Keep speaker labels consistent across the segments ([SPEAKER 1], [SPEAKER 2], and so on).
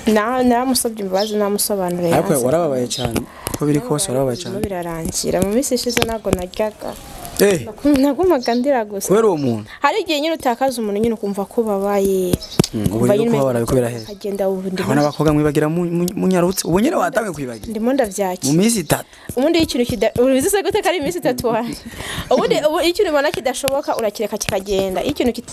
[SPEAKER 1] Na naramusabye imbabazi, namusobanuriye.
[SPEAKER 2] Ariko warababaye cyane, ko biri kose warababaye cyane.
[SPEAKER 1] Birarangira mu minsi ishize ntabwo naryaga.
[SPEAKER 2] Eh,
[SPEAKER 1] nagumaga ndira gusa.
[SPEAKER 2] Kubera uwo muntu.
[SPEAKER 1] Hari igihe nyine utakaza umuntu nyine ukumva ko ubabaye.
[SPEAKER 2] Ubu rero kubabara biko birahera.
[SPEAKER 1] Agenda ubu ndimo.
[SPEAKER 2] Abana bakobwa mwibagira munyarutse, ubu nyine watangiye kwibagira.
[SPEAKER 1] Ndimo ndavyakira.
[SPEAKER 2] Mu minsi itatu.
[SPEAKER 1] Ubundi ikintu kida ubizi se gute kari iminsi itatu wa. Ubundi ikintu ubona kidashoboka urakireka kikagenda. Ikintu kit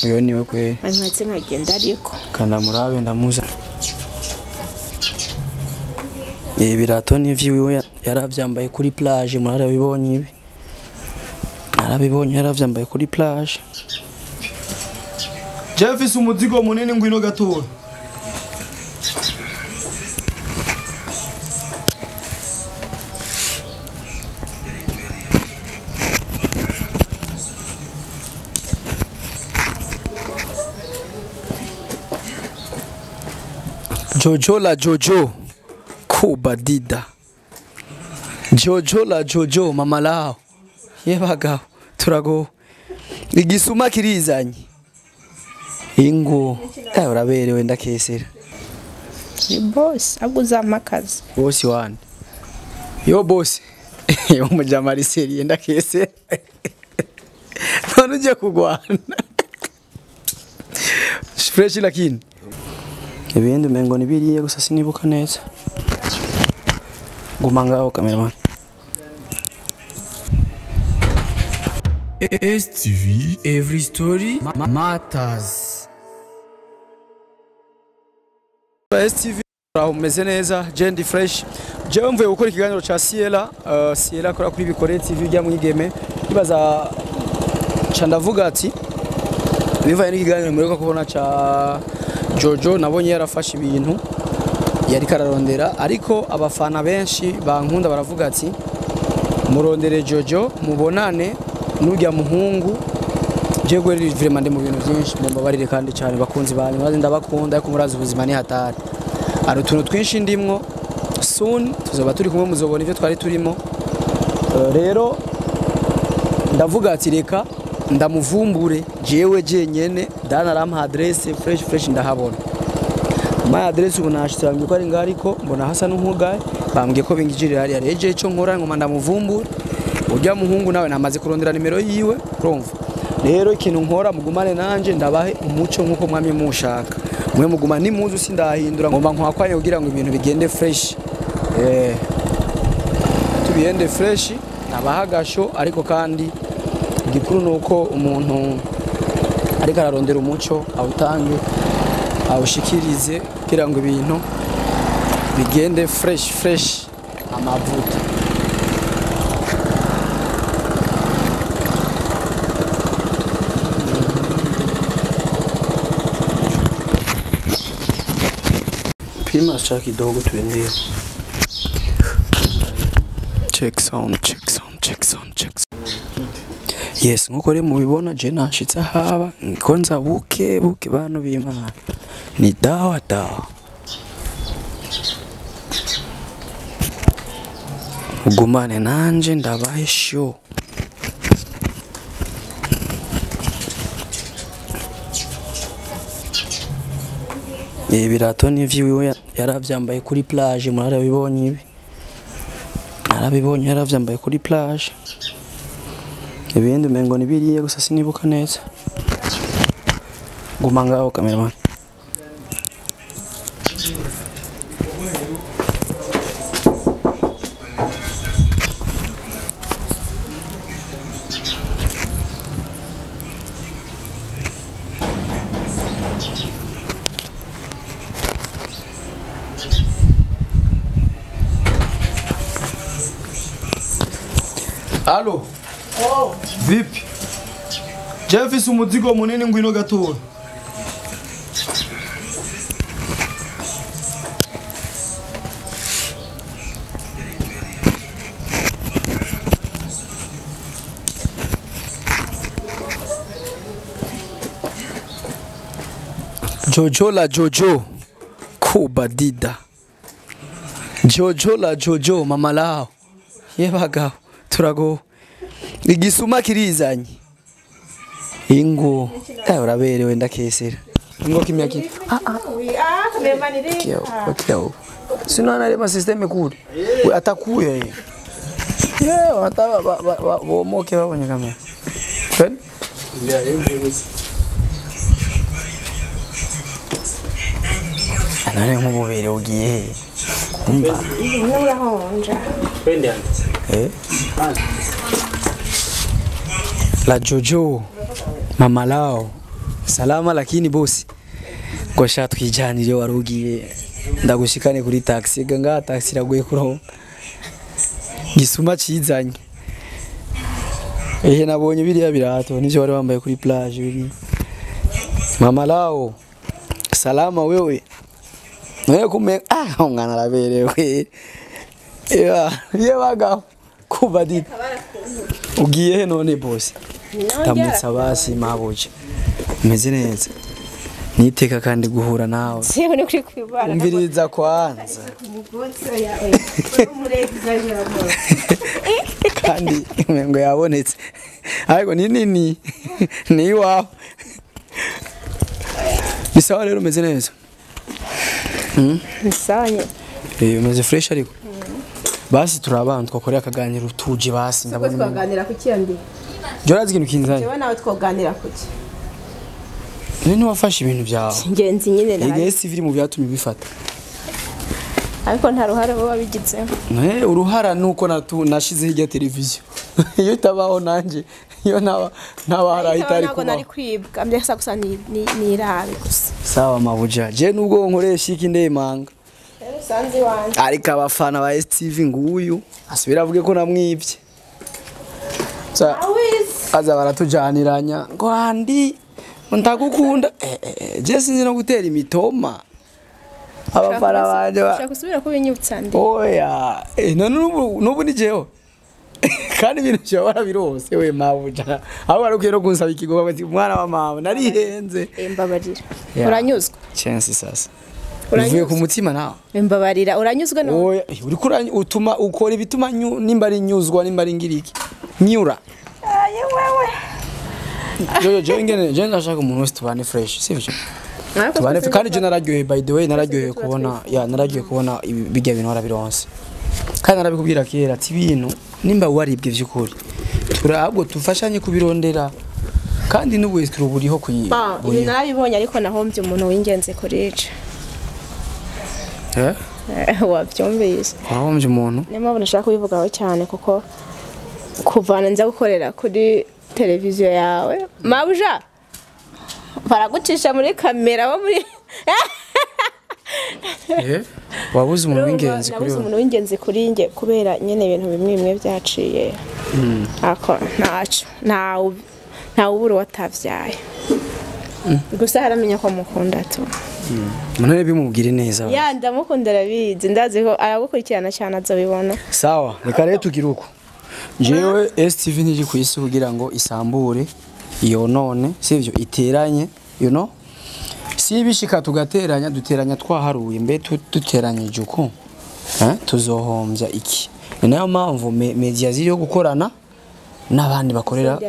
[SPEAKER 2] Uyo niwe kwe.
[SPEAKER 1] Antse nkagenda ariko.
[SPEAKER 2] Kanda murabe ndamuza. Ibirato n'ivyiwe yaravyambaye kuri plage, murarabibonye ibi. Narabibonye yaravyambaye kuri plage.
[SPEAKER 3] Jeffis umuzigo munini ngwino gatoya.
[SPEAKER 2] Jojo la Jojo Kuba Dida. Jojo la Jojo mama lao. Yebagabo turago. Igisuma kirizanye. Ingo uraberewe ndakesera.
[SPEAKER 1] Ni boss aguza amakazi.
[SPEAKER 2] Boss wande. Yo boss. Yo mujamari serie ndakesera. None uje kugwana. Fresh lakini. Ibindi mengo nibiriye gusa sinibuka neza. Guma ngaho cameraman.
[SPEAKER 4] STV Every Story Matters.
[SPEAKER 2] STV aho umeze neza, Jendi Fresh. Jewe mvuye gukora ikiganiro cha Sierra, Sierra akora kuri Bikore TV rya mwigeme. Ibaza cha ndavuga ati bivaye n'ikiganiro mureka kubona cha Jojo, nabonye yarafashe ibintu yari kararondera, ariko abafana benshi bankunda baravuga ati murondere Jojo mubonane n'urya muhungu. Je gweri vraiment ndi mu bintu byinshi, mumbabarire kandi cyane bakunzi banyu, maze ndabakunda ariko murazi ubuzima ni hatari. Ari utuntu twinshi ndimwo, soon tuzoba turi kumwe muzobona ivyo twari turimo. Rero ndavuga ati reka ndamuvumbure jewe jenyene, dana rampa adresse fresh fresh ndahabona. My adresse ubu nashitse bambwiye ko ari ngaho, ariko mbona hasa n'unkugaye, bambwiye ko bingijirira hariya. Rero je ico nkora ngoma ndamuvumbure urya muhungu, nawe namaze kurondera nimero yiwe, urumva. Rero ikintu nkora mugumane nanje ndabahe umuco nkuko mwamye mushaka. Mwe muguma ni muzu sindahindura ngomba nkwakwanye kugira ngo ibintu bigende fresh. Tubiyende fresh nabahagasho, ariko kandi igikuru nuko umuntu ariko ararondera umuco awutange awushikirize kugira ngo ibintu bigende fresh fresh amavuta. Pima cha kidogo tuendee. Check sound, check sound, check sound, check sound. Yes, nkuko rero mubibona je nashitse haba niko nza buke buke bantu b'Imana. Ni dawa dawa. Ugumane nanje ndabahe show. Ibirato n'ivyiwe yaravyambaye kuri plage, murarabibonye ibi. Narabibonye yaravyambaye kuri plage. Ibindi mengo nibiriye gusa sinibuka neza. Guma ngaho cameraman.
[SPEAKER 3] Allo. Oh, vipi? Jeffis umuzigo munini ngwino gatoya.
[SPEAKER 2] Jojo la Jojo Kuba Dida. Jojo la Jojo mama lao. Yebagabo turago. Igisuma kirizanye. Ingo uraberewe ndakesera. Ngo kimya kimya.
[SPEAKER 1] Ah, kamebadilika.
[SPEAKER 2] Okay. Sino analema system kule. Atakuya yeye. Yeah, hata bomoke babonye kamera. Kweli? None nk'ububere ugiye he? Kumva.
[SPEAKER 1] Urahonja.
[SPEAKER 2] Eh? La Jojo mama lao salama, lakini bosi ngo sha twijanire warugiye ndagushikane kuri taxi nga taxi iragoye kuronka gisuma cizanye. Ehe nabonye biriya birato nivyo bari bambaye kuri plage biri. Mama lao salama wewe. None kume umwana araberewe. Ye bagabo kuba dit. Ugiye he none bosi? Ndamutsa basi mabuje. Meze neza. Niteka kandi guhura nawe.
[SPEAKER 1] Siho ni kuri kwibara.
[SPEAKER 2] Umviriza kwanza. Kandi ngo yabonetse. Ariko ni nini? Ni iwawe. Bisawa rero meze neza.
[SPEAKER 1] Bisawa nye.
[SPEAKER 2] Umeze fresh ariko. Basi turabana twakorera akaganiro tuje basi
[SPEAKER 1] ndabona. Twaganira kuki yandi?
[SPEAKER 2] Jorazi ikintu kinzanye.
[SPEAKER 1] Jewe nawe twoganira kuki?
[SPEAKER 2] None wafashe ibintu byawe.
[SPEAKER 1] Ingenzi nyine nawe.
[SPEAKER 2] Ege civil mu byatumye bifata.
[SPEAKER 1] Ariko nta ruhara bo babigizemo.
[SPEAKER 2] Uruhara nuko nashize hirya televiziyo. Iyo itabaho nanje iyo naba itari kuba.
[SPEAKER 1] Nari kwibwa mbese gusa ni irabe gusa.
[SPEAKER 2] Sawa mabuja. Je nubwo nkoresha iki ndemanga.
[SPEAKER 1] Sanzi wanje.
[SPEAKER 2] Ariko abafana ba STV nguyu asubira avuge ko namwibye. Aza baratujaniranya ngo andi ndagukunda. Je sinzi no gutera imitoma. Abafana banje
[SPEAKER 1] ushaka gusubira kubinyibutsa ndi.
[SPEAKER 2] Oya, none nubu ni jewe. Kandi ibintu byo barabirose we mabuja. Aho barukiye no kunsaba ikigo bati mwana wa mama narihenze.
[SPEAKER 1] Mbabarira. Uranyuzwa?
[SPEAKER 2] Chance sasa. Uvuye ku mutima nawe.
[SPEAKER 1] Mbabarira uranyuzwa no?
[SPEAKER 2] Oya, uriko utuma ukora ibituma nimba ari nyuzwa nimba ari ngiriki. Nyura.
[SPEAKER 1] Aye wewe.
[SPEAKER 2] Jojo jo ingene je ndashaka umuntu wese tubane fresh, sivyo? Tubane kandi je nararyohe by the way nararyohe kubona ya nararyohe kubona bijya bintu warabironse. Kandi narabikubwira kera ati ibintu nimba waribwe vy'ukuri turabwo tufashanye kubirondera kandi n'ubuhitiro buriho kuyi.
[SPEAKER 1] Ibi narabibonye ariko nahombye umuntu w'ingenzi kurica. Wabyumvise.
[SPEAKER 2] Wahombye umuntu?
[SPEAKER 1] Niyo mpamvu nashaka kubivugaho cyane kuko kuvana nza gukorera kuri televiziyo yawe mabuja baragucisha muri kamera bo muri
[SPEAKER 2] wabuze umuntu w'ingenzi kuri
[SPEAKER 1] wowe. Umuntu w'ingenzi kuri nge kubera nyene ibintu bimwe bimwe byaciye. Ako ntaco nta ubura watavyaye. Gusa haramenya ko mukunda tu.
[SPEAKER 2] None bimubwire neza.
[SPEAKER 1] Ya ndamukunda arabizi ndazi ko aragukurikirana cyane azobibona.
[SPEAKER 2] Sawa reka rero tugira uko. Jewe STV ntiri kwisi kugira ngo isambure iyo none sivyo iteranye you know. Si bishika tugateranya duteranya twaharuye mbe duteranyije uko tuzohombya iki. Ni nayo mpamvu media ziri yo gukorana n'abandi bakorera.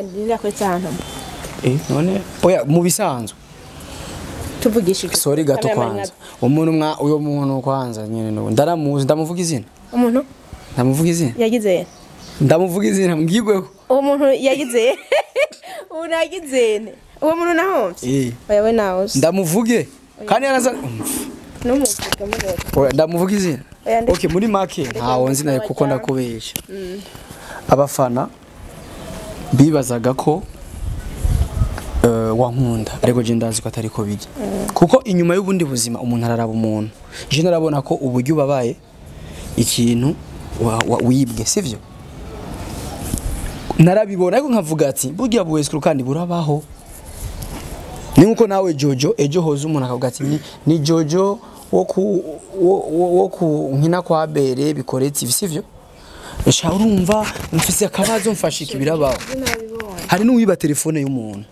[SPEAKER 2] None oya mu bisanzwe
[SPEAKER 1] tuvugishije.
[SPEAKER 2] Sorry gato kwanza. Umuntu uyo muntu kwanza nyene no ndaramuzi ndamuvuga izina.
[SPEAKER 1] Umuntu
[SPEAKER 2] ndamuvuga izina.
[SPEAKER 1] Yagize.
[SPEAKER 2] Ndamuvuga izina mbwigweho.
[SPEAKER 1] Uwo muntu yagize. Unagize. Uwo muntu nahomvye. Oya we nawe.
[SPEAKER 2] Ndamuvuge. Kandi yaraza
[SPEAKER 1] numuvuga mureka.
[SPEAKER 2] Oya ndamuvuga izina. Okay muri make ntawo nzi naye kuko ndakubesha. Abafana bibazaga ko wankunda ariko je ndazi ko atari ko bijya. Kuko inyuma y'ubundi buzima umuntu araraba umuntu. Je narabona ko uburyo babaye ikintu wibwe sivyo? Narabibona ariko nkavuga ati burya buwescro kandi burabaho. Ni nkuko nawe Jojo ejo hoza umuntu akavuga ati ni Jojo wo ku nkina kwa bere bikoretse sivyo? Esha urumva mfise akabazo mfasha ikibirabaho. Hari n'uwiba telefone y'umuntu.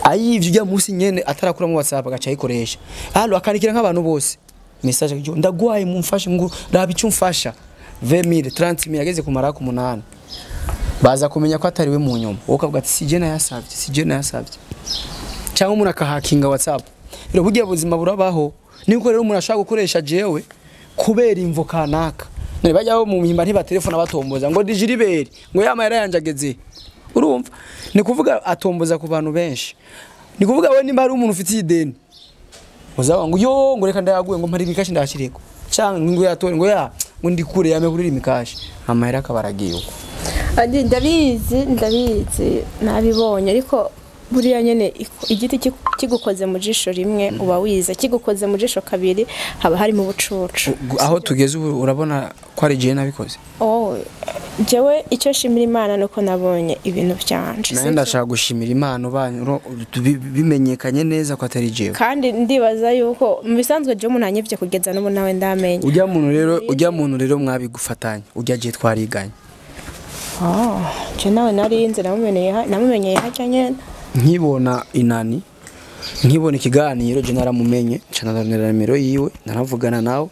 [SPEAKER 2] Ayivyo ujya munsi nyene atarakura mu WhatsApp agaca ayikoresha. Allo akanikira nk'abantu bose. Message akijyo ndagwaye mumfashe ngo raba icyo mfasha. 20000 30000 ageze ku maraka 8. Baza kumenya ko atari we mu nyuma. Wowe ukavuga ati si je nayasavye, si je nayasavye. Cyangwa umuntu akahakinga WhatsApp. Rero burya buzima burabaho, niko rero umuntu ashaka gukoresha jewe kubera imvo kanaka. None bajya mu mpimba ntibatelefona batomboza ngo Dijiriberi ngo ya mahera yanje ageze. Urumva? Ni kuvuga atomboza ku bantu benshi. Ni kuvuga we nimba hari umuntu ufite ideni, uzaba ngo yo ngo reka ndayaguye ngo mpari imikashi ndashireko, cyangwa ngo yatore ngo ya ngo ndikure yame kuri imikashi, amahera akabaragiye uko.
[SPEAKER 1] Andi ndabizi nabibonye, ariko buriya nyene igiti kigukoze mu jisho rimwe uba wize, kigukoze mu jisho kabiri haba hari mu bucucu.
[SPEAKER 2] Aho tugeze ubu urabona ko ari jewe nabikoze.
[SPEAKER 1] Oh, jewe icyo shimira Imana nuko nabonye ibintu byanje.
[SPEAKER 2] Nawe ndashaka gushimira Imana banyu bimenyekanye neza ko atari jewe.
[SPEAKER 1] Kandi ndibaza yuko mu bisanzwe je umuntu anyivye kugeza n'ubu nawe ndamenye.
[SPEAKER 2] Ujya muntu rero mwabigufatanya, ujya je twariganye.
[SPEAKER 1] Oh, je nawe narinze namumenyeye hajya nyene.
[SPEAKER 2] Nkibona inani, nkibona ikiganiro je naramumenye, nca nimero yiwe, naravugana nawe.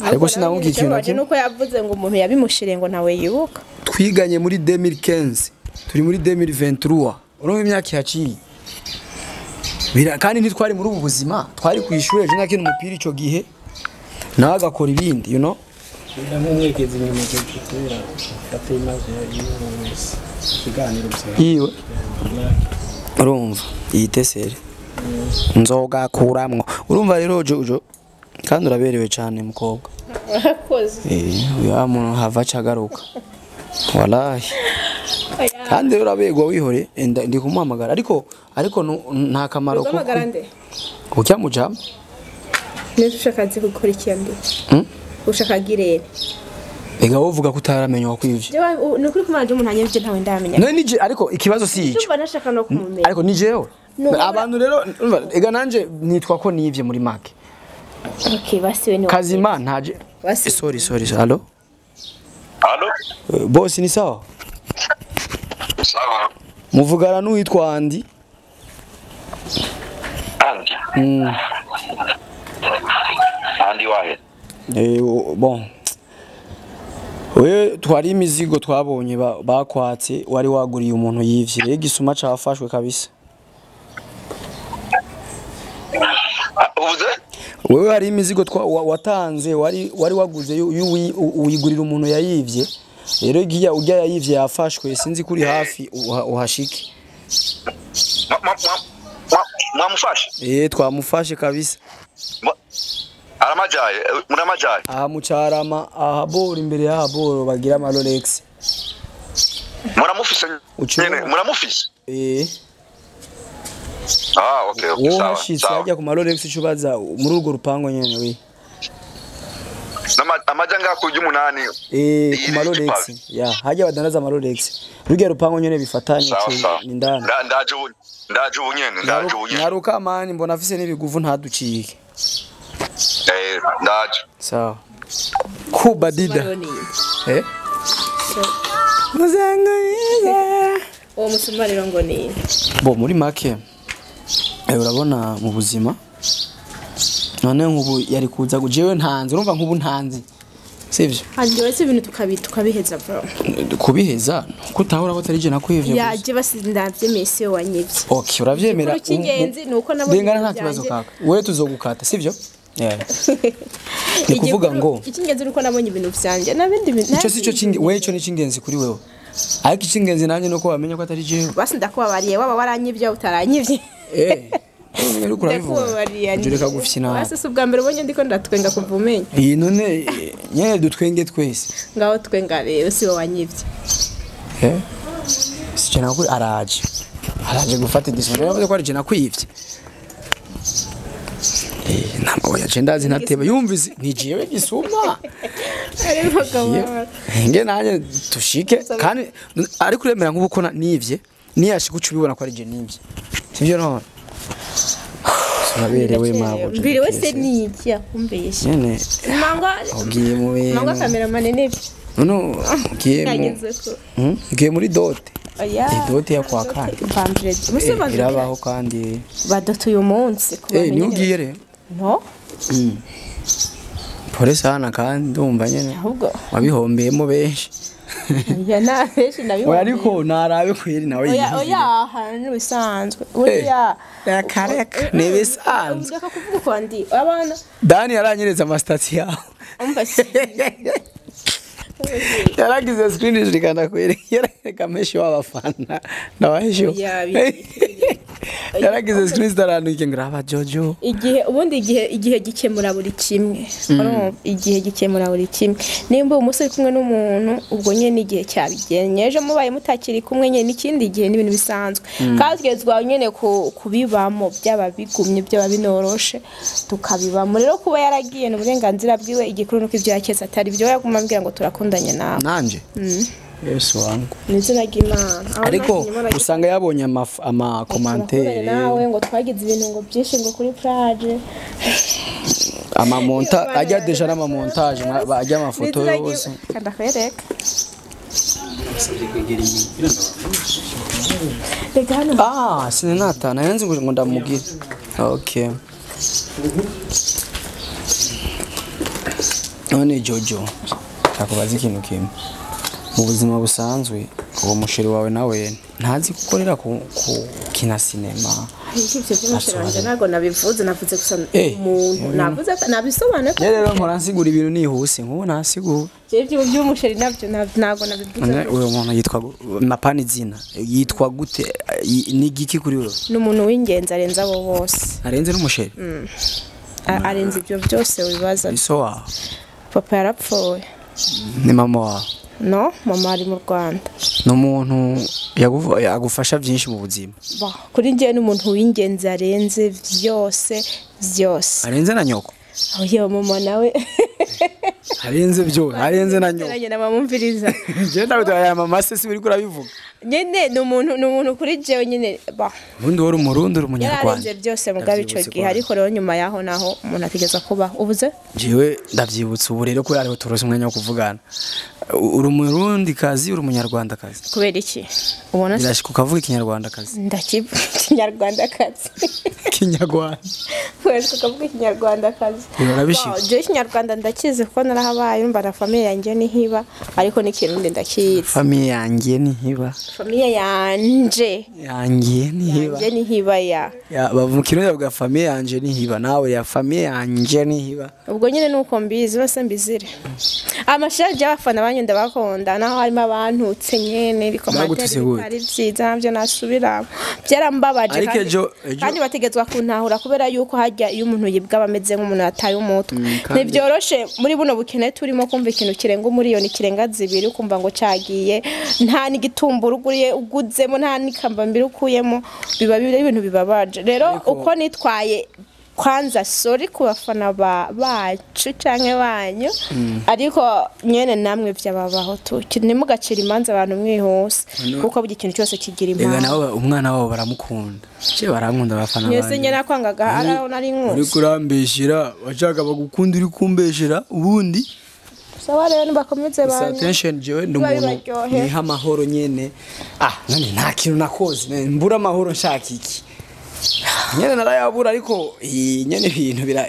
[SPEAKER 2] Ariko sinamubwiye ikintu na kimwe.
[SPEAKER 1] Nuko yavuze ngo umuntu yabimushire ngo ntawe yibuka.
[SPEAKER 2] Twiganye muri 2015, turi muri 2023. Urumva imyaka yaciye. Kandi ntitwari muri ubu buzima, twari ku ishure je nakina umupira ico gihe. Nawe agakora ibindi, you know.
[SPEAKER 5] Ndamumwegeza inyuma je kubera afate image y'uwo ikiganiro bya.
[SPEAKER 2] Yiwe. Urumva iyi tesere nzoga kuramwo. Urumva rero Jojo kandi uraberewe cyane mukobwa.
[SPEAKER 1] Urakoze.
[SPEAKER 2] Uya muntu hava cagaruka. Wallahi. Kandi urabegwa wihore ndi kumuhamagara ariko nta kamaro ko.
[SPEAKER 1] Uhamagara nde?
[SPEAKER 2] Ujya mujama?
[SPEAKER 1] Nese ushaka nzi gukora iki andi? Ushaka girere.
[SPEAKER 2] Ega wovuga ko utaramenya wakwivye.
[SPEAKER 1] Jewe nukuri kumanje umuntu anyivye ntawe ndamenya.
[SPEAKER 2] None nije ariko ikibazo si ico.
[SPEAKER 1] Ndumva nashaka no kumumenya.
[SPEAKER 2] Ariko ni jewe. Abantu rero ega nanje nitwa ko nivye muri make.
[SPEAKER 1] Okay, basi we ni.
[SPEAKER 2] Kazima ntaje. Sorry. Allo?
[SPEAKER 6] Allo?
[SPEAKER 2] Boss ni sawa?
[SPEAKER 6] Sawa.
[SPEAKER 2] Muvugana n'uwitwa Andi?
[SPEAKER 6] Andi. Andi wahe?
[SPEAKER 2] Bon. We twari imizigo twabonye bakwatse wari waguriye umuntu yivye rero igisuma cafashwe kabisa.
[SPEAKER 6] Uvuze?
[SPEAKER 2] Wewe hari imizigo watanze wari waguze uyigurira umuntu yayivye rero igiya ujya yayivye yafashwe sinzi kuri hafi uhashike.
[SPEAKER 6] Mwamufashe?
[SPEAKER 2] Twamufashe kabisa.
[SPEAKER 6] Aramajaye, muramajaye.
[SPEAKER 2] Aha mucarama, aha boro imbere ya boro bagira ama Rolex.
[SPEAKER 6] Muramufise nyene, muramufise? Ah, okay, sawa.
[SPEAKER 2] Sawa. Hajya ku ma Rolex cubaza muri urwo rupango nyene we.
[SPEAKER 6] Amajanga ku 8.
[SPEAKER 2] Ku ma Rolex. Ya, hajya badandaza ama Rolex. Rugiye rupango nyene bifatanye ni ndani.
[SPEAKER 6] Ndaje ubu nyene, ndaje ubu nyene.
[SPEAKER 2] Nyaruka mani mbona afise n'ibiguvu ntaducike.
[SPEAKER 6] Ndaje.
[SPEAKER 2] Sawa. Kuba dida. Muzangoyiza.
[SPEAKER 1] Uwo musumariro ngo ni.
[SPEAKER 2] Bo muri make urabona mu buzima none nkubu yari kuza jewe ntanze urumva nkubu ntanze sivyo?
[SPEAKER 1] Handi wese ibintu tukabiheza bro.
[SPEAKER 2] Kubiheza kutahora ko atari je nakwivye.
[SPEAKER 1] Yaje basindavye mesi wanyivye.
[SPEAKER 2] Okay, uravyemera.
[SPEAKER 1] Ikingenzi nuko nabonye
[SPEAKER 2] ndengana nta kibazo kaka. Wewe tuzogukata sivyo? Ni kuvuga ngo
[SPEAKER 1] ikingenzi nuko nabonye ibintu vyanje nabindi bintu.
[SPEAKER 2] Ico sico cingenzi wewe ico ni cingenzi kuri wewe. Ariko icingenzi nanje nuko wamenye ko atari jewe.
[SPEAKER 1] Basi ndakubabariye waba waranyivye utaranyivye.
[SPEAKER 2] Uriko urabivuga. Reka gufyina.
[SPEAKER 1] Basi si ubwa mbere ubonye ndiko ndatwenga kuva umenya.
[SPEAKER 2] Iyi none nyene dutwenge twese.
[SPEAKER 1] Ngaho twenga rero si wowe wanyivye.
[SPEAKER 2] Si je nakuri araje. Araje gufata igisoro. Rero ko ari je nakwivye. Ntabwo yaje ndazi ntateba yumvise ni jewe gisuma. Nge nanye tushike kandi ariko uremera nkubu ko nivye niyashika uca ubibona ko ari je nivye. Sivyo none? Uraberewe mabo.
[SPEAKER 1] Mbere wese ni iki yakumbeshe?
[SPEAKER 2] Nyene.
[SPEAKER 1] Mangwa
[SPEAKER 2] ugiye mu bintu.
[SPEAKER 1] Mangwa cameraman nivyo.
[SPEAKER 2] None ugiye mu ugiye muri dote.
[SPEAKER 1] Oya.
[SPEAKER 2] Dote ya kwa kane.
[SPEAKER 1] Vendredi. Musi vendredi.
[SPEAKER 2] Irabaho kandi
[SPEAKER 1] badote uyu munsi
[SPEAKER 2] kuba. Ni ugiye re?
[SPEAKER 1] No.
[SPEAKER 2] Pole sana kandi ndumva nyene.
[SPEAKER 1] Ahubwo
[SPEAKER 2] wabihombeyemo benshi.
[SPEAKER 1] Ya na benshi
[SPEAKER 2] Oya
[SPEAKER 1] ndabibona.
[SPEAKER 2] ariko narabe kweri nawe.
[SPEAKER 1] Oya oya, hano bisanzwe buriya.
[SPEAKER 2] Reka reka, ni ibisanzwe.
[SPEAKER 1] Reka kuvuga uko ndi abana.
[SPEAKER 2] Dani yaranyeretse amasitati yawe.
[SPEAKER 1] Umva se.
[SPEAKER 2] Yaragize screen shikana kweri, yareka meshi w'abafana ndabahesho.
[SPEAKER 1] Oya,
[SPEAKER 2] Yaragize screen zitaranduke ngraba Jojo.
[SPEAKER 1] Igihe ubundi igihe gikemura buri kimwe. Urumva, igihe gikemura buri kimwe. Nimba umunsi uri kumwe n'umuntu, ubwo nyene igihe cyabigenye, ejo mubaye mutakiri kumwe nyene n'ikindi gihe, n'ibintu bisanzwe kandi tugezwa nyene kubibamo, byaba bigumye byaba binoroshe tukabibamo. Rero kuba yaragiye ni uburenganzira bwiwe, igikuru nuko ibyo yaketse atari byo, yaguma ambwira ngo turakundanye nawe.
[SPEAKER 2] Nanje Yesu wangu.
[SPEAKER 1] Ni izina ry'Imana. Aho
[SPEAKER 2] Ariko
[SPEAKER 1] ntakinye Imana.
[SPEAKER 2] Usanga yabonye
[SPEAKER 1] Turakundanye
[SPEAKER 2] amakomantere
[SPEAKER 1] nawe ngo twagize ibintu ngo byinshi ngo kuri plage.
[SPEAKER 2] Amamonta ajya deja n'amamontage ajya amafoto yose.
[SPEAKER 1] Kandakwereka.
[SPEAKER 5] Basabye kwegera inyuma kugira ngo abantu
[SPEAKER 1] Reka hano.
[SPEAKER 2] Ah, sinatana yanzi ngo ndamubwire. Okay. None Jojo, nakubaza ikintu kimwe. Mu buzima busanzwe, uwo musheri wawe nawe ntazi gukorera ku kina sinema?
[SPEAKER 1] Ibyo by'umusheri wanjye ntabwo nabivuze, navuze gusa
[SPEAKER 2] Eh.
[SPEAKER 1] umuntu navuze nabisobanuye ko
[SPEAKER 2] Je rero mpora nsigura ibintu nihuse, nk'ubu nasigura.
[SPEAKER 1] ibyo by'umusheri nabyo ntabwo nabivuze.
[SPEAKER 2] None uwo muntu yitwa mapani izina yitwa gute, ni igiki kuri wewe?
[SPEAKER 1] Ni umuntu w'ingenzi arenze abo bose.
[SPEAKER 2] Arenze n'umusheri?
[SPEAKER 1] Arenze ibyo byose wibaza.
[SPEAKER 2] Ni so wawe?
[SPEAKER 1] Papa yarapfuye.
[SPEAKER 2] Ni mama wawe?
[SPEAKER 1] No, mama ari mu Rwanda.
[SPEAKER 2] Ni umuntu yagufasha byinshi mu buzima?
[SPEAKER 1] Ba, kuri njye ni umuntu w'ingenzi arenze byose byose.
[SPEAKER 2] Arenze na nyoko?
[SPEAKER 1] Oya, mama nawe.
[SPEAKER 2] Arenze byose, arenze na nyoko.
[SPEAKER 1] Nanjye namamumviriza.
[SPEAKER 2] Je ndawe aya mama se si uriko urabivuga.
[SPEAKER 1] Nyene ni umuntu kuri jewe nyene ba.
[SPEAKER 2] Ubundi wari umurundi, uri umunyarwanda?
[SPEAKER 1] Yararenze byose mugabe ico
[SPEAKER 2] Ndavyibutse
[SPEAKER 1] gihe
[SPEAKER 2] kwanza.
[SPEAKER 1] Ariko rero nyuma yaho naho umuntu ategeza kubaho ubuze.
[SPEAKER 2] Jewe ndavyibutse ubu rero ko ariho turose umwanya wo kuvugana. Uri umurundi kazi, uri umunyarwanda kazi?
[SPEAKER 1] Kubera iki ubona se?
[SPEAKER 2] Birashika ukavuga ikinyarwanda kazi?
[SPEAKER 1] Ndakivuga ikinyarwanda kazi.
[SPEAKER 2] Ikinyarwanda.
[SPEAKER 1] Kubera ukavuga ikinyarwanda kazi.
[SPEAKER 2] Urabishika?
[SPEAKER 1] Ba, jewe ikinyarwanda ndakizi kuko narahabaye, urumva na famille yanjye nihiba, ariko n'ikirundi ndakizi.
[SPEAKER 2] Famille yanjye nihiba.
[SPEAKER 1] Famille yanje.
[SPEAKER 2] Yanjye nihiba.
[SPEAKER 1] Yanje nihiba ya.
[SPEAKER 2] Ya bavuga kirundi, bavuga famille yanje nihiba, nawe ya famille yanje nihiba.
[SPEAKER 1] Ubwo nyine nuko mbizi bose mbizire amashaje y'abafana banyu ndabakunda, naho harimo abantutse nyene
[SPEAKER 2] Bagututse
[SPEAKER 1] bikomantere
[SPEAKER 2] gute?
[SPEAKER 1] bitari byiza, nabyo nasubiramo byarambabaje.
[SPEAKER 2] Ariko
[SPEAKER 1] Kandi bategetswe kuntahura kubera yuko hajya iyo umuntu yibwa aba ameze nk'umuntu yataye umutwe.
[SPEAKER 2] Kandi-
[SPEAKER 1] Ntibyoroshe muri buno bukene turimo kumva ikintu kirenga umuriyoni, kirenga zibiri, ukumva ngo cagiye, nta n'igitumbura uguriye uguzemo, nta n'ikambambiri ukuyemo, biba biri ibintu bibabaje. Rero uko nitwaye kwanza, sorry ku bafana bacu canke banyu, ariko nyene namwe vyababaho tu, ntimugacire imanza abantu mwihuse, kuko buri kintu cyose kigira
[SPEAKER 2] Ega
[SPEAKER 1] impamvu.
[SPEAKER 2] nabo umwana wabo baramukunda. Je barankunda abafana
[SPEAKER 1] Mwese
[SPEAKER 2] banje.
[SPEAKER 1] nyene nakwangaga araho nari
[SPEAKER 2] Uri
[SPEAKER 1] nkusi.
[SPEAKER 2] kurambeshera, washaka bagukunda uri kumbeshera ubundi.
[SPEAKER 1] Sawa rero nibakomeze
[SPEAKER 2] Gusa
[SPEAKER 1] banyu.
[SPEAKER 2] attention, jewe ndi
[SPEAKER 1] Biba
[SPEAKER 2] umuntu
[SPEAKER 1] bibaryohera.
[SPEAKER 2] niha amahoro nyene. Ah, none nta kintu nakoze, mbura amahoro nshaka iki? Nyene narayabura ariko nyene ibintu bira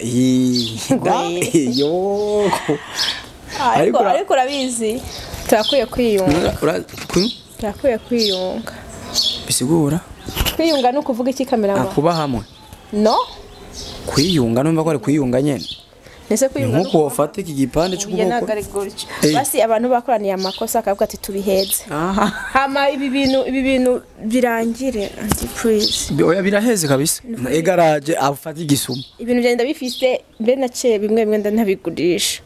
[SPEAKER 2] yoko.
[SPEAKER 1] Ariko urabizi turakwiye kwiyunga. Turakwiye kwiyunga.
[SPEAKER 2] Bisigura?
[SPEAKER 1] Kwiyunga ni ukuvuga iki, kamerama?
[SPEAKER 2] Kuba hamwe.
[SPEAKER 1] No.
[SPEAKER 2] Kwiyunga numva ko ari kwiyunga nyene.
[SPEAKER 1] Nese kwiyunga
[SPEAKER 2] Nkuko wofata iki gipande
[SPEAKER 1] Oya,
[SPEAKER 2] c'ukuboko.
[SPEAKER 1] ntabwo ari gutyo.
[SPEAKER 2] Eh.
[SPEAKER 1] Basi abantu bakoraniye amakosa akavuga ati tubiheze,
[SPEAKER 2] Aha.
[SPEAKER 1] hama ibi bintu birangire, anti please.
[SPEAKER 2] Oya, biraheze kabisa. Egaraje afata igisuma.
[SPEAKER 1] Ibintu byagenda bifise mbe naciye bimwe bimwe ndanabigurisha.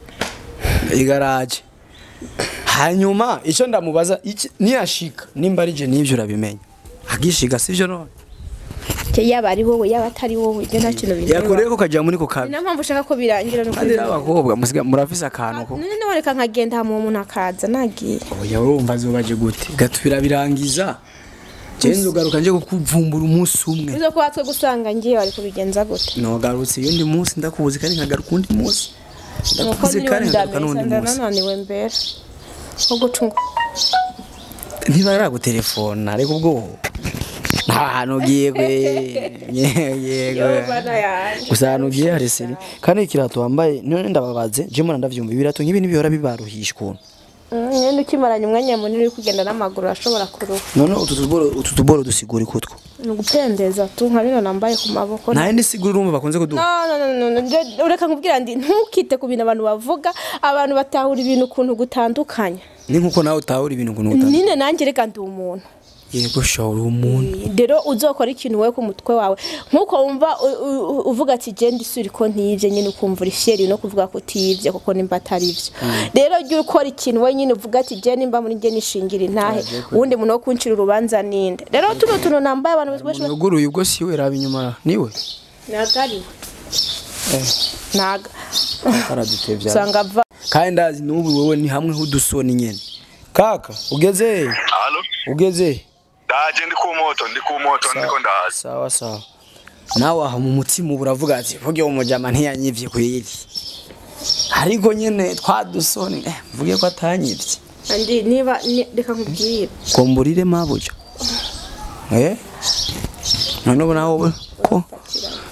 [SPEAKER 2] Igaraje. Hanyuma icyo ndamubaza niyashika nimba ari je nivyo urabimenya. Agishiga sivyo none?
[SPEAKER 1] Yaba ari wowe, yaba atari wowe, ibyo nta kintu bindeba.
[SPEAKER 2] Yakoreye ko kaja muri ko kabi.
[SPEAKER 1] Niyo mpamvu ushaka ko birangira nuko.
[SPEAKER 2] Kandi rero abakobwa musiga murafise akantu ko.
[SPEAKER 1] None nawe reka nkagenda hama uwo muntu akaza nagiye.
[SPEAKER 2] Oya, urumva azobaje gute? Gatubira birangiza. Je nzogaruka nje kukuvumbura umunsi umwe.
[SPEAKER 1] Bizo kuba twe gusanga ngiye wari kubigenza gute?
[SPEAKER 2] Nogarutse uyundi munsi ndakubuze kandi nkagaruka undi munsi.
[SPEAKER 1] Nuko
[SPEAKER 2] Ndakubuze
[SPEAKER 1] niwe
[SPEAKER 2] kandi nkagaruka
[SPEAKER 1] ndamesa
[SPEAKER 2] n'undi munsi.
[SPEAKER 1] ndananiwe mbere nko gucunga.
[SPEAKER 2] Ntibaragutelefona ariko ubwo nta hantu ugiye kwe yego.
[SPEAKER 1] Yo bana yanje.
[SPEAKER 2] Gusa ahantu ugiye hari seri kandi ikirato wambaye none ndababaze, je mbona ndavyumva ibirato nk'ibi ntibihora bibaruhisha ukuntu.
[SPEAKER 1] Nyene ukimaranye umwanya munini uri kugenda n'amaguru urashobora kuruha.
[SPEAKER 2] None utu tuboro dusigura ikutwo?
[SPEAKER 1] Ni ugupendeza tu, nka bino nambaye ku maboko.
[SPEAKER 2] Nta yindi sigura urumva bakunze kuduha?
[SPEAKER 1] No, ureka nkubwira ndi ntukite ku bintu abantu bavuga, abantu batahura ibintu ukuntu gutandukanya.
[SPEAKER 2] Ni nkuko nawe utahura ibintu ukuntu gutandukanya.
[SPEAKER 1] Nine nanjye reka ndi umuntu.
[SPEAKER 2] Yego shawuri umuntu.
[SPEAKER 1] Rero uzokora ikintu wewe ku mutwe wawe nkuko wumva uvuga ati je ndisuri ko ntiyivye, nyine ukumva uri fier no kuvuga ko utiyivye kuko nimba atari ivyo. Rero jya ukora ikintu wewe nyine uvuga ati je nimba muri nge nishingira intahe, uwundi muntu wo kuncira urubanza ninde? Rero tuno tuntu nambaye abantu bose
[SPEAKER 2] yuguruye ubwo si we raba inyuma niwe
[SPEAKER 1] nagariwe. Naga
[SPEAKER 2] karadutevya.
[SPEAKER 1] Sanga va
[SPEAKER 2] kandi ndazi n'ubu wewe ni hamwe hudusoni nyene. Kaka ugeze?
[SPEAKER 6] Allo?
[SPEAKER 2] Ugeze?
[SPEAKER 6] Ndaje ndi ku moto ndiko ndaza.
[SPEAKER 2] Sawa sawa. Nawe aho mu mutima uravuga ati vuge umujama ntiyanyivye kwiri. Ariko nyene twadusoni mvuge ko atanyivye.
[SPEAKER 1] Andi niba reka nkubwire.
[SPEAKER 2] Komburire mabuja. None ubu nawe ko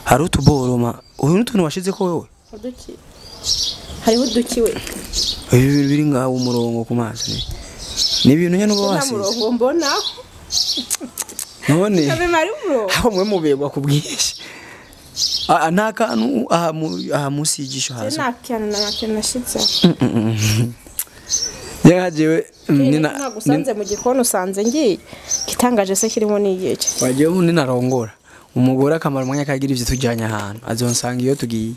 [SPEAKER 2] hari utuboroma uyu n'utuntu washize ko wewe?
[SPEAKER 1] Uduki. Hariho udukiwe.
[SPEAKER 2] Ibi biri ngaho umurongo ku maso ni. Ni ibintu nyene uba wasize.
[SPEAKER 1] Nta murongo mbona.
[SPEAKER 2] None aho mwe mubegwa kubwinshi. Nta kantu aha munsi y'igisho hasi.
[SPEAKER 1] Nta kantu nashize.
[SPEAKER 2] Yajewe nina
[SPEAKER 1] nagusanze mu gikoni usanze ngiye. Kitangaje se kirimo nigiye.
[SPEAKER 2] Wajewe ninarongora. Umugore akamara umwanya kagira ivyo tujanye ahantu. Azonsanga iyo tugiye.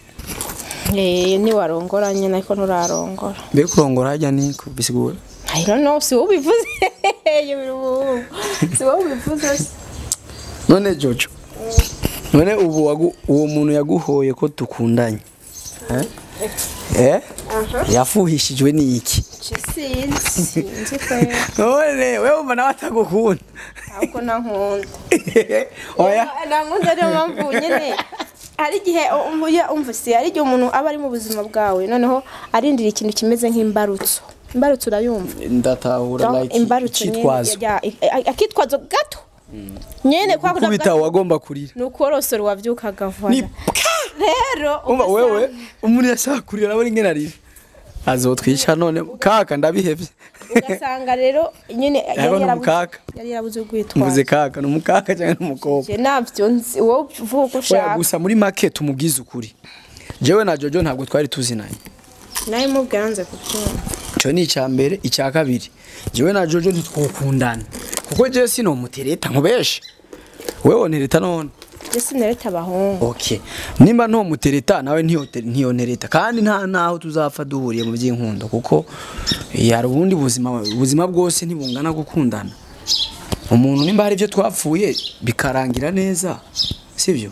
[SPEAKER 1] Ni warongora nyine ariko nturarongora.
[SPEAKER 2] Mbe kurongora hajya ni kubisigura.
[SPEAKER 1] I don't know, si wowe ubivuze. Si wowe ubivuze.
[SPEAKER 2] None Jojo. None ubu uwo muntu yaguhoye ko tukundanye. Yafuhishijwe ni iki?
[SPEAKER 1] Sinzi ko.
[SPEAKER 2] None wewe umva nawe atagukunda.
[SPEAKER 1] Ahubwo nankunda.
[SPEAKER 2] Oya.
[SPEAKER 1] Nankunda rero mpamvu nyine. Hari igihe umva si hari igihe umuntu aba ari mu buzima bwawe noneho arindira ikintu kimeze nk'imbarutso. Imbarutso urayumva?
[SPEAKER 2] Ndatahura like
[SPEAKER 1] ikitwazo. Akitwazo gato. Nyene kwa
[SPEAKER 2] kubita wagomba kurira.
[SPEAKER 1] Nukorosora wavyukaga vuba. Rero
[SPEAKER 2] umva wewe umuntu yashaka kurira nabone ingene arira. Azotwica none kaka ndabihevye.
[SPEAKER 1] Ugasanga rero nyene yari yarabuze ugwitwaza.
[SPEAKER 2] Mvuze kaka numukaka cyangwa numukobwa.
[SPEAKER 1] Je navyo nzi wowe uvuga ushaka.
[SPEAKER 2] Gusa muri make tumugize ukuri. Jewe na Jojo ntabwo twari tuzinanye.
[SPEAKER 1] Naye mubwanze kubyumva.
[SPEAKER 2] Cyo ni icya mbere, icya kabiri. Jewe na Jojo ntitwokundana. Kuko je sino mutereta nkubeshe. Wewe ontereta none.
[SPEAKER 1] Je sinereta abahungu.
[SPEAKER 2] Okay. Nimba nto mutereta nawe ntiyontereta kandi nta naho tuzapfa duhuriye mu by'inkundo kuko yari ubundi buzima bwose ntibungana gukundana. Umuntu nimba hari ibyo twapfuye bikarangira neza, sivyo?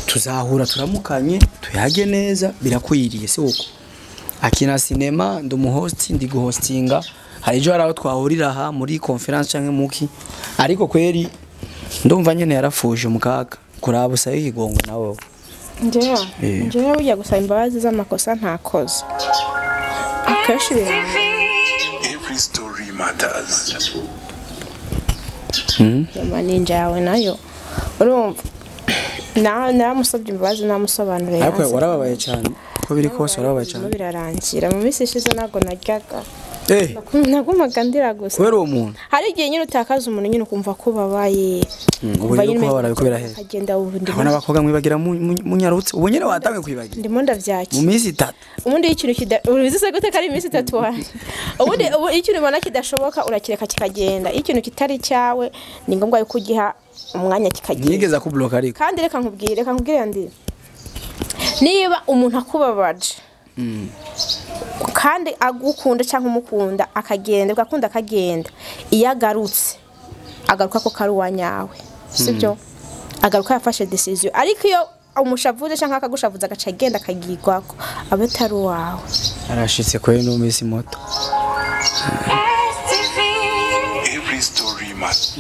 [SPEAKER 2] Tuzahura turamukanye, tuyage neza, birakwiriye si uko. Akina sinema ndi umuhost ndi guhostinga hari ejo hari aho twahurira aha muri conference canke muki ariko kweri ndumva nyene yarafuje mukaka kuraba usaye ikigongo nawe.
[SPEAKER 1] Njyewe burya gusaba imbabazi z'amakosa ntakoze akenshi
[SPEAKER 7] Every story matters.
[SPEAKER 1] Maninja yawe nayo urumva naramusabye imbabazi namusobanuriye.
[SPEAKER 2] Ariko warababaye cyane ko biri kose warababaye cyane.
[SPEAKER 1] Birarangira mu minsi ishize ntabwo naryaga. Nagumaga ndira gusa.
[SPEAKER 2] Kubera uwo muntu.
[SPEAKER 1] Hari igihe nyine utakaza umuntu nyine ukumva ko ubabaye.
[SPEAKER 2] Ubu rero kubabara biko birahera.
[SPEAKER 1] Agenda ubundi.
[SPEAKER 2] Abana bakobwa mwibagira munyarutse. Ubu nyine watangiye kwibagira.
[SPEAKER 1] Ndimo ndavyakira.
[SPEAKER 2] Mu minsi itatu.
[SPEAKER 1] Ubundi ikintu ubizi se gute kari iminsi itatu wanje. Ubundi ikintu ubona kidashoboka urakireka kikagenda. Ikintu kitari cyawe ni ngombwa yuko ugiha umwanya kikagenda.
[SPEAKER 2] Nigeze kubloka ariko.
[SPEAKER 1] Kandi reka nkubwire ndi. Niba umuntu akubabaje kandi agukunda cyangwa umukunda akagenda ugakunda akagenda iyo agarutse agaruka ko kari uwanyawe sibyo agaruka yafashe decision ariko iyo umushavuze cyangwa akagushavuza agaca agenda akagigwako aba atari uwawe.
[SPEAKER 2] Arashitse kuri no minsi moto.
[SPEAKER 7] Every story matters.